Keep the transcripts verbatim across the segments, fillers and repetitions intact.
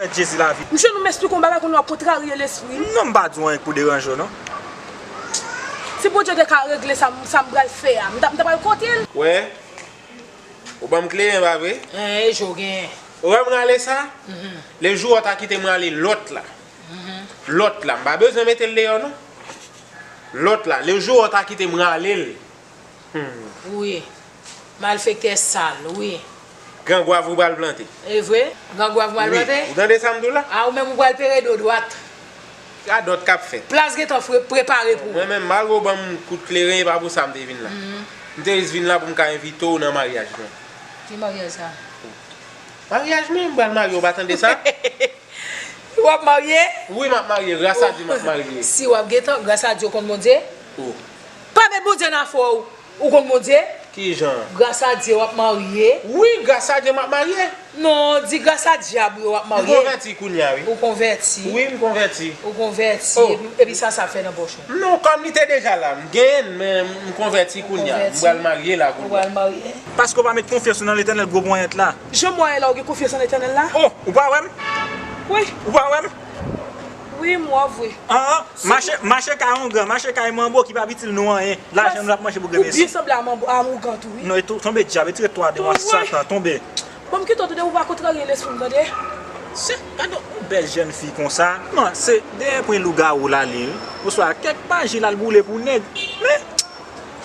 Jezi lavi. Misye, nou m esplike yon bagay, kounye a w ap kontrarye lespri m. Non, m pa di w anyen pou deranje w, non. Si Bondye te ka regle sa, m- sa m pral fè a, m ta- m ta pral kote l. Wè, ou ban m kleren, pa vre? Hein, e je w genyen. Ou wè m rale sa? Le jou w ta kite m rale lòt la. Lòt la, m pa bezwen mete l deyò, non. Lòt la, le jou w ta kite m rale l. Hmm. Wi. Malfektè sal, wi. Grangwav ou pral plante. E vre? Grangwav mwen wi, plante? Ou tande sa m di w la? A, ou menm ou pral pere do dwat. Radòt k ap fèt. Plas gentan fre- prepare pou ou. Mwen menm, malgre w ban m kout kleren, e pa pou sa m te vin la. M te jis vin la pou m ka envite w nan maryaj mwen. Ki maryaj sa? Maryaj mwen, m pral marye, w pa tande sa? W ap marye? Wi, m ap marye. Gras a Dye, m ap marye. Si w ap gentan, gras a Dye, w konn Bondye? Oh. Pa met Bondye nan afè w. Ou konn Bondye? Ki jan? Gras a Dye, w ap marye. Wi, gras a Dye, m ap marye. Non, di gras a dyab wi, w ap marye. M konvèti kounye a, wi. Ou konvèti? Wi, m konvèti. Ou konvèti. Oh. Epi, epi sa, sa fè nan pòch ou? Non, kòm li te deja la, m genyen l, men m konvèti kounye a. M pral marye la kounye a. Ou pral marye? Paske w pa met konfyans ou nan Letènèl, gwo ponyèt la. Jan m wè la, ou gen konfyans nan Letènèl la? Oh, ou pa wè m? Wi. Ou pa wè m? Wi, m wè w vre. An, an, mache, mache kay ongan, mache kay manbo ki p ap itil nou anyen. Lajan nou ap manje pou grenmen san. Ou byen sanble a manbo, a ougan tou, wi. Non, e tou- tonbe dyab, retire twa devan Satan, tonbe. Bon, m kite w tande, ou pa kontrarye lespri m, tande. Se, gade yon bèl jèn fi konsa. Non, se dèyè pwen lougawou l ale, wi. Oswa kèk maji l al boule pou nèg. Men,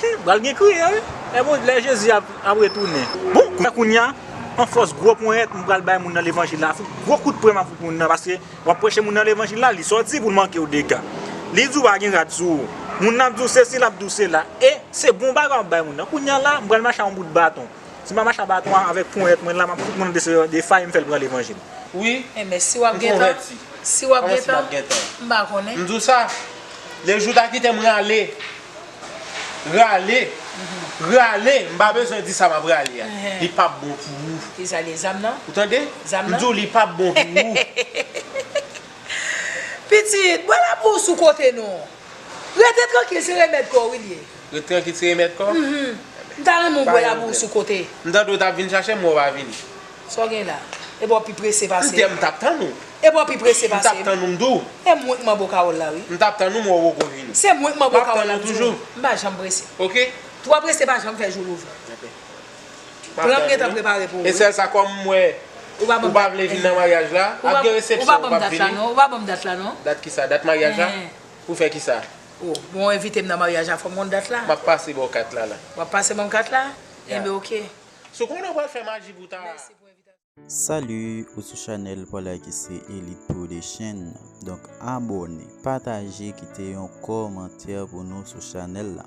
hmm, pral gen kriye, wi. E bon, lè Jezi ap, ap retounen. Bon, kounye a, an fòs gwo ponyèt, m pral bay moun nan levanjil la. Gwo kout pwen m ap fout moun nan, paske w ap preche moun nan levanjil la, li sòti pou l manke w dega. Li di w pa gen rad sou ou. Moun nan ap di w sesi, l ap di w sela. E se bon bagay w ap bay moun nan. Kounye a la, m pral mache a yon bout baton. Si m pa mache a baton an avèk ponyèt mwen la, m ap fout moun nan de, de fay, m fè l pran levanjil. Wi. Enben, si w ap gentan, si w ap gentan, m pa konnen. M di w sa, le jou w ta kite m rale, rale, rale, m pa bezwen di sa m ap rale a. Li p ap bon pou ou. Kisa li ye, zam nan? Ou tande? Zam nan? M di w li p ap bon pou ou. Pitit, bwè labou sou kote non. Rete trankil, se remèd kò w wi l ye. Rete trankil, se remèd kò? Mhm. M ta renmen w bwè labou sou kote. M tande w t ap vin chache m, men w pa vini. Sa w gen la? Epi w ap pi prese pase. M te, m t ap tann ou. Epi w ap pi prese pase. M t ap tann ou, m di w. E mwen k manbo kawòl la, wi. M t ap tann ou, men w poko vini. Se mwen k manbo kawòl la, m di w. M ap tann ou toujou. M pa janm prese. Oke? Twò prese pa janm fè jou louvri. Oke. Plan m gentan prepare pou ou, wi. E sèl sa, kòm m wè ou pa vle vin nan maryaj la, ap gen resepsyon, ou p ap vini. Ou pa ban m dat la, non. Ou pa ban m dat la, non. Dat kisa? Dat maryaj la? Pou fè kisa? Oh, bon, w envite m nan maryaj la, fò m konn dat la. M ap pase ba w kat la, la. W ap pase ban m kat la? Enben, oke. Si w konnen w pral fè maji pou ta. Mèsi pou envitasyon. Salut, ou sou chanèl Paula ki se Elite Production. Donk, abòne, pataje, kite yon kòmantè pou nou sou chanèl la.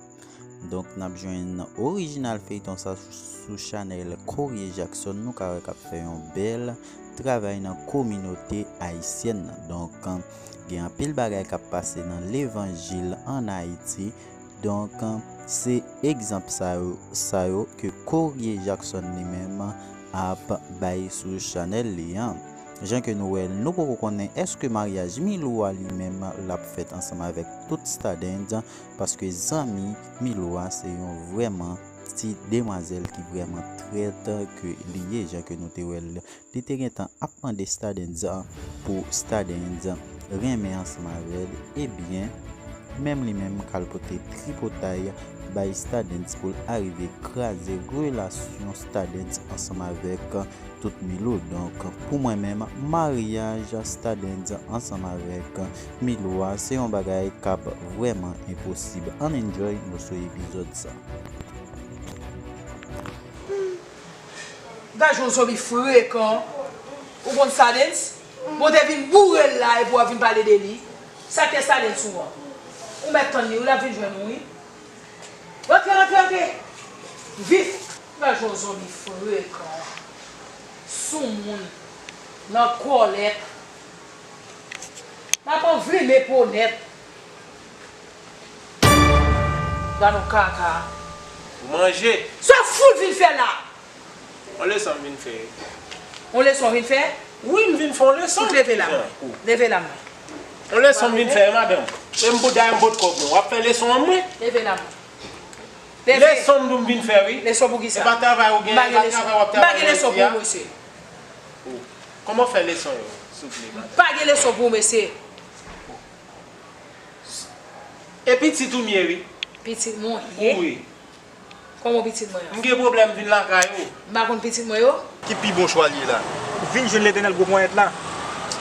Donk, n ap jwenn orijinal feyton sa sou chanèl Corie Jackson. Nou ka wè k ap fè yon bèl travay nan kominote ayisyèn nan. Donk, gen anpil bagay k ap pase nan levanjil ann Ayiti. Donk, se egzanp sa yo, sa yo ke Corie Jackson li menm ap bay sou chanèl li an. Jan ke nou wè l, nou poko konnen èske maryaj Milou a li menm l ap fèt ansanm avèk tout Stardens, paske zanmi Milou a se yon vrèman ti demwazèl ki vrèman trèt ke li ye, jan ke nou te wè l, li te gentan ap mande Stardens pou Stardens renmen ansanm avè l, ebyen, menm li menm k al pote tripotay bay Stardens pou l arive kraze relasyon Stardens ansanm avèk tout Milou. Donk, pou mwen menm, maryaj Stardens ansanm avèk Milou a, se yon bagay k ap vrèman enposib. Ann enjoy moso epizòd sa. Gad jan w zonbi frekan. Ou konn Stardens? Bon, w te vin boure l la epi w ap vin pale de li. Sa k te Stardens ou an? Ou mèt tann li wi, l ap vin jwenn ou wi. Rantre, rantre, rantre. Vif. Gad jan w zonbi frekan. Soumoun. Nan kòlèt. N ap anvlimen po nèt. Gad yon kaka. Ou manje. Sa w fout vin fè la? Yon leson m vin fè. Yon leson w vin fè? Wi, m vin fè yon leson. Fout leve la mwen. Leve la mwen. Yon leson m vin fè, madanm. E m pou dayè m pot kòb mwen. W ap fè leson an mwen. Leve la mwen. Leve. Leson m di w m vin fè, wi. Leson pou kisa? E pa travay ou gen, e pa travay w ap travay nan Ayiti a. M pa gen leson pou ou, mesye. Oh. Kòman w fè leson yo? Souple, madanm. Pa gen leson pou ou, mesye. E pitit ou m ye, wi. Pitit mwen ye? Wi. Kòman pitit mwen an? M gen pwoblèm vin lakay ou. M pa konn pitit mwen yo? Ki pi bon chwa l ye la? Vin jwenn Letènèl gwo ponyèt la.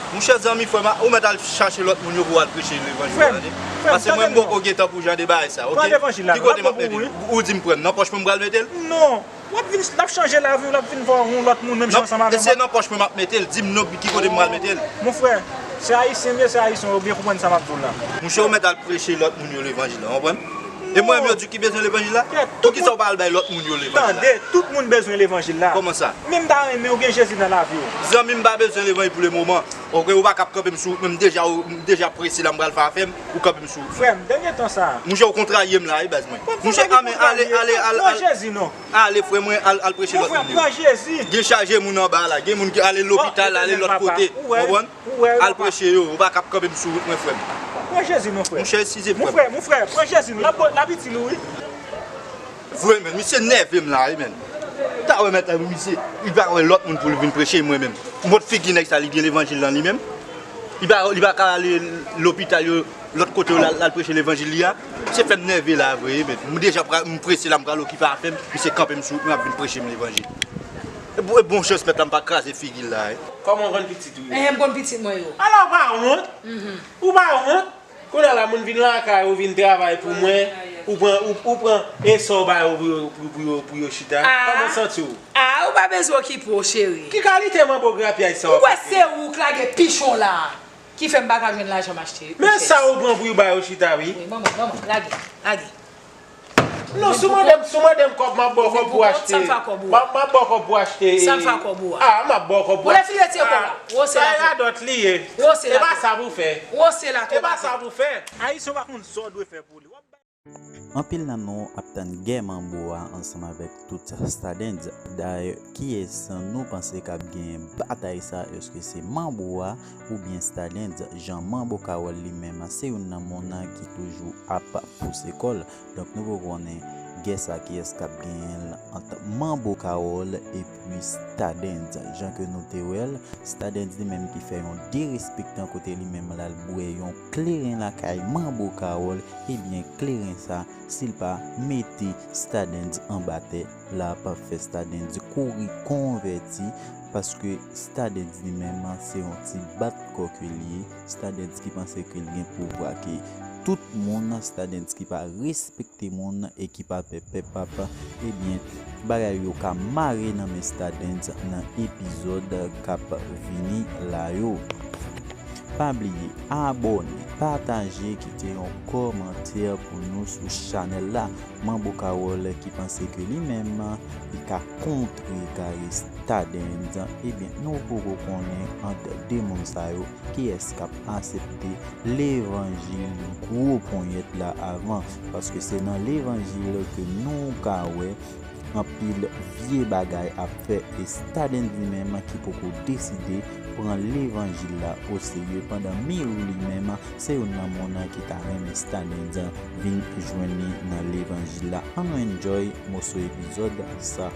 Monchè zanmi, frè m, ou mèt al chache lòt moun yo pou w al preche levanjil la, tande. Paske mwen, m poko gen tan pou jan de bagay sa, oke? Ki kote m ap mete l? Ou di m pran nan pòch mwen m pral mete l? Non. W ap vin, l ap chanje lavi w, l ap vin vin yon lòt moun menm jan ansanm avè m. Se nan pòch mwen m ap mete l, di m non, ki kote m pral mete l. Mon frè, se ayisyen m ye, se ayisyen w ye, ou byen konprann sa m ap di w la. Monchè, ou mèt al preche lòt moun yo levanjil la, w konprann? E mwen menm yo di ki bezwen levanjil la? Poukisa ou pa al bay lòt moun yo levanjil la? Tande, tout moun bezwen levanjil la. Kòman sa? Men m ta renmen ou gen Jezi nan lavi w. Zanmi m pa bezwen levanjil pou lemoman. Oke, ou pa ka ap kanpe m sou wout mwen, m deja, m deja prese la, m pral fè afè m, ou kanpe m sou wout mwen. Frè m, dènye tan sa a. Monchè, ou kontraye m la, wi, baz mwen. Monchè, anmen, ale, ale, ale, ale. Pran Jezi non. Ale, frè mwen, al, al preche lòt moun yo. Pran Jezi. Gen chaje moun anba la, gen moun ki ale lopital, ale lòt kote. Ou konprann? Al preche yo, ou pa ka ap kanpe m sou wout mwen, frè m. Pran Jezi non, frè. Monchè, eskize m, frè m. Mon frè, mon frè, pran Jezi non. L ap, l ap itil ou, wi. Vre, men, misye nève m la, wi, men. Ta wè, mèt, misye, li pa wè lòt moun pou l vin preche, mwen menm. Mòd figi nèg sa, li gen levanjil lan li menm. Li pa, li pa ka ale lopital yo, lòt kote yo, l al, l al preche levanjil li a. Misye fè m nève la, vre, men. M deja pra-, m prese la, m pral okipe afè m. Misye kanpe m sou wout mwen, ap vin preche m levanjil. E bon, e bon chans, mèt la, m pa kraze figi l la, wi. Kòman w konn pitit ou yo? Enhen, m konn pitit mwen yo. Alò, w pa wont? Ou pa wont? Kounye a la, moun vin lakay ou, vin travay pou mwen, ou pran, ou, ou pran esò w ba yo pou yo, pou, pou yo, pou yo chita. Kòman w santi w? Ah, ou pa bezwen okipe w, cheri. Ki kalite manbo grapyay sa w ap fè? Ou wè se ou k lage pichon la, ki fè m pa ka jwenn lajan m achte. Men sa ou pran pou yo ba yo chita, wi. Wi, manman, manman, lage, lage. Non, si w mande m, si w mande m kòb, m ap ba w kòb pou achte. Sa m fè kòb ou a? M ap, m ap ba w kòb pou achte. Sa m fè kòb ou a? Ah, m ap ba w kòb pou achte. Ou lè fini retire kòb la. Ou se la. Sa radòt li ye. Ou se la. E pa sa pou fè. Ou se la. E pa sa pou fè. Ayisyen pa konn sa w dwe fè pou li. W ap bay. Anpil nan nou ap tann gè manbo a ansanm avèk tout Stardens. Dayè, kiyès nou panse k ap genyen batay sa? Èske se manbo a oubyen Stardens? Jan Manbo Kawòl li menm, se youn nan moun ki toujou ap pouse kò l. Donk, nou poko konnen gè sa kiyès k ap genyen l ant Manbo Kawòl epi Stardens. Jan ke nou te wè l, Stardens li menm ki fè yon derespektan kote li menm l al bwè yon kleren lakay Manbo Kawòl, ebyen, kleren sa, si l pa mete Stardens anba tè, l ap fè Stardens kouri konvèti, paske Stardens li menm, se yon ti bat kò ke l ye, Stardens ki panse ke l gen pouvwa ke tout moun, Stardens ki pa respekte moun e ki pa pè pèp ap, ebyen, bagay yo ka mare nan men Stardens nan epizòd k ap vini la yo. Pa bliye abòne, pataje, kite yon kòmantè pou nou sou chanèl la. Manbo Kawòl ki panse ke li menm, li ka kontrekare Stardens, ebyen, nou poko konnen ant de moun sa yo kiyès k ap aksepte levanjil gwo ponyèt la avan, paske se nan levanjil ke nou ka wè anpil vye bagay ap fè, e Stardens li menm ki poko deside pran levanjil la oserye, pandan Milou li menm se youn nan moun ki ta renmen Stardens vin jwenn li nan levanjil la. Ann nou enjoy moso epizòd sa.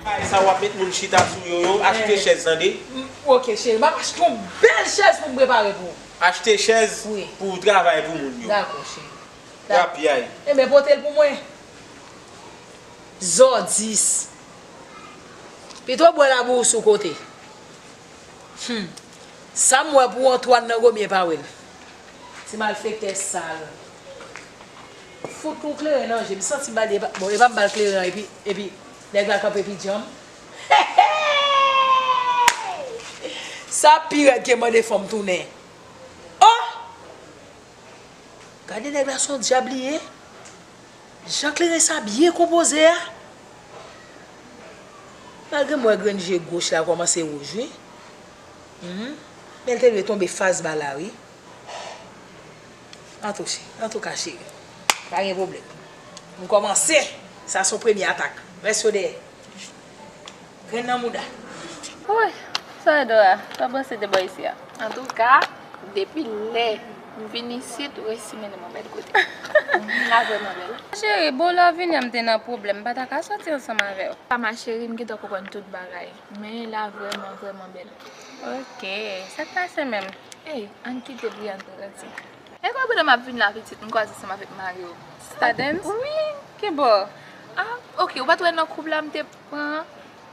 Bagay sa w ap met moun chita sou yo, yo, achte chèz, tande. M, ok, cheri, m ap achte yon bèl chèz pou m prepare pou ou. Achte chèz pou w travay pou moun yo. Dakò, cheri. Grapyay. Enben, pote l pou mwen. Zòdis. Pito bwè labou sou kote. Hmm. Sa m wè pou Antoine nan gomye pa wè l. Ti malfektè sal. Fout yon kleren nan je m. Santi m ba li, bon, e pa m ba l kleren an, epi, epi nèg la kanpe epi djanm. Sa pi rèd ke mande fanm tounen. Oh! Gade nèg la, se yon dyab li ye. Jan kleren sa byen konpoze a. Malgre m wè grenn je goch la kòmanse wouj, wi. Mhm. Men l te dwe tonbe faz ba la, wi. Antouche, antouka, cheri. Pa gen pwoblèm. M kòmanse. Sa se yon premye atak. Rès yo dèyè. Grenn nan mouda. Woy, sa e Dora, w ap ranse de bò isi a. Antouka, depi lè M vin isit, ou resi mennen m yon bèl kote. Mhm, la vrèman bèl. Cheri, bon, lè w vini an, m te nan pwoblèm, m pa ta ka soti ansanm avè w. Pa ma cheri, m gentan konprann tout bagay. Men la vrèman, vrèman bèl. Ok, sa k pase menm? Ey, ann kite Brian tranki. E konbyen tan m ap vin la pitit, m kwaze ansanm avèk mari w. Stardens? Wi. Ki bò? Ah, ok, ou pa t wè nan koub la m te pran?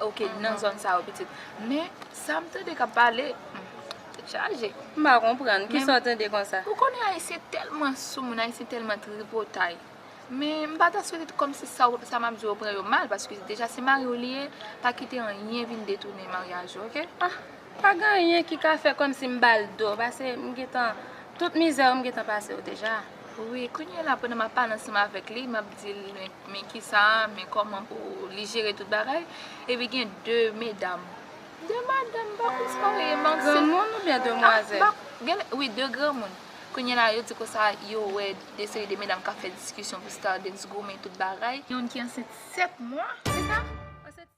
Ok, nan zòn sa yo pitit. Men, sa m tande k ap pale, hmm, tèt chaje. M pa konprann. Kisa w tande konsa? Ou konnen Ayisyen tèlman soumoun, Ayisyen tèlman tripotay. Men, m pa ta swete kòmsi sa w, sa m ap di yo pran yo mal, paske deja se mari w li ye, pa kite anyen vin detounen maryaj ou, ok? Ah, pa gen anyen ki ka fè kòmsi m ba l do, paske m gentan, tout mizè yo m gentan pase yo deja. Wi, kounye a la pandan m ap pale ansanm avèk li, m ap di l, men, men kisa, men kòman pou li jere tout bagay. Epi gen de medam. De madanm, m pa konn sa w ye, m anksye. Granmoun oubyen demwazèl? Ah, m pa, gen, wi, de granmoun. Kounye a la, yo di konsa, yo wè de seri de medam k ap fè diskisyon pou Stardens goumen tout bagay. Youn ki ansent sèt mwa, se sa? Ansent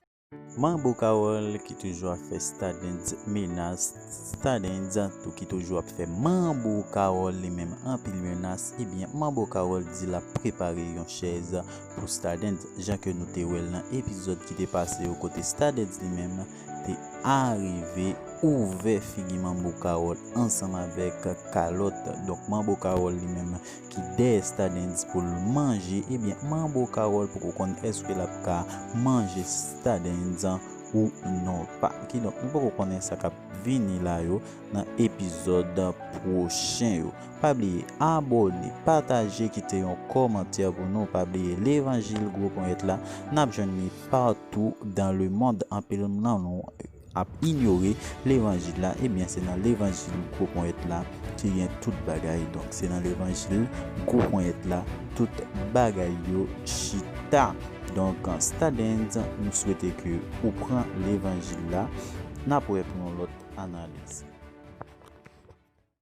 Manbo Carole ki toujou ap fè Stardens menas, Stardens tou ki toujou ap fè Manbo Carole li menm anpil menas, ebyen Manbo Carole di l ap prepare yon chèz pou Stardens, jan ke nou te wè l nan epizòd ki te pase yo kote Stardens li menm te arive ouvè figi Manbo Carole ansanm avèk kalòt. Donk Manbo Carole li menm ki dèyè Stardens pou l manje, ebyen Manbo Carole poko konn èske l ap ka manje Stardens ou non pa. Kidonk, nou poko konnen sa k ap vini la yo nan epizòd pwochen yo. Pa bliye abòne, pataje, kite yon kòmantè pou nou. Pa bliye levanjil gwo ponyèt la, n ap jwenn li patou dans le monde. Anpil nan nou ap inyore levanjil la, ebyen se nan levanjil gwo ponyèt la ki gen tout bagay. Donk se nan levanjil gwo ponyèt la tout bagay yo chita. Donk Stardens, nou swete ke ou pran levanjil la. N ap wè pou yon lòt analiz.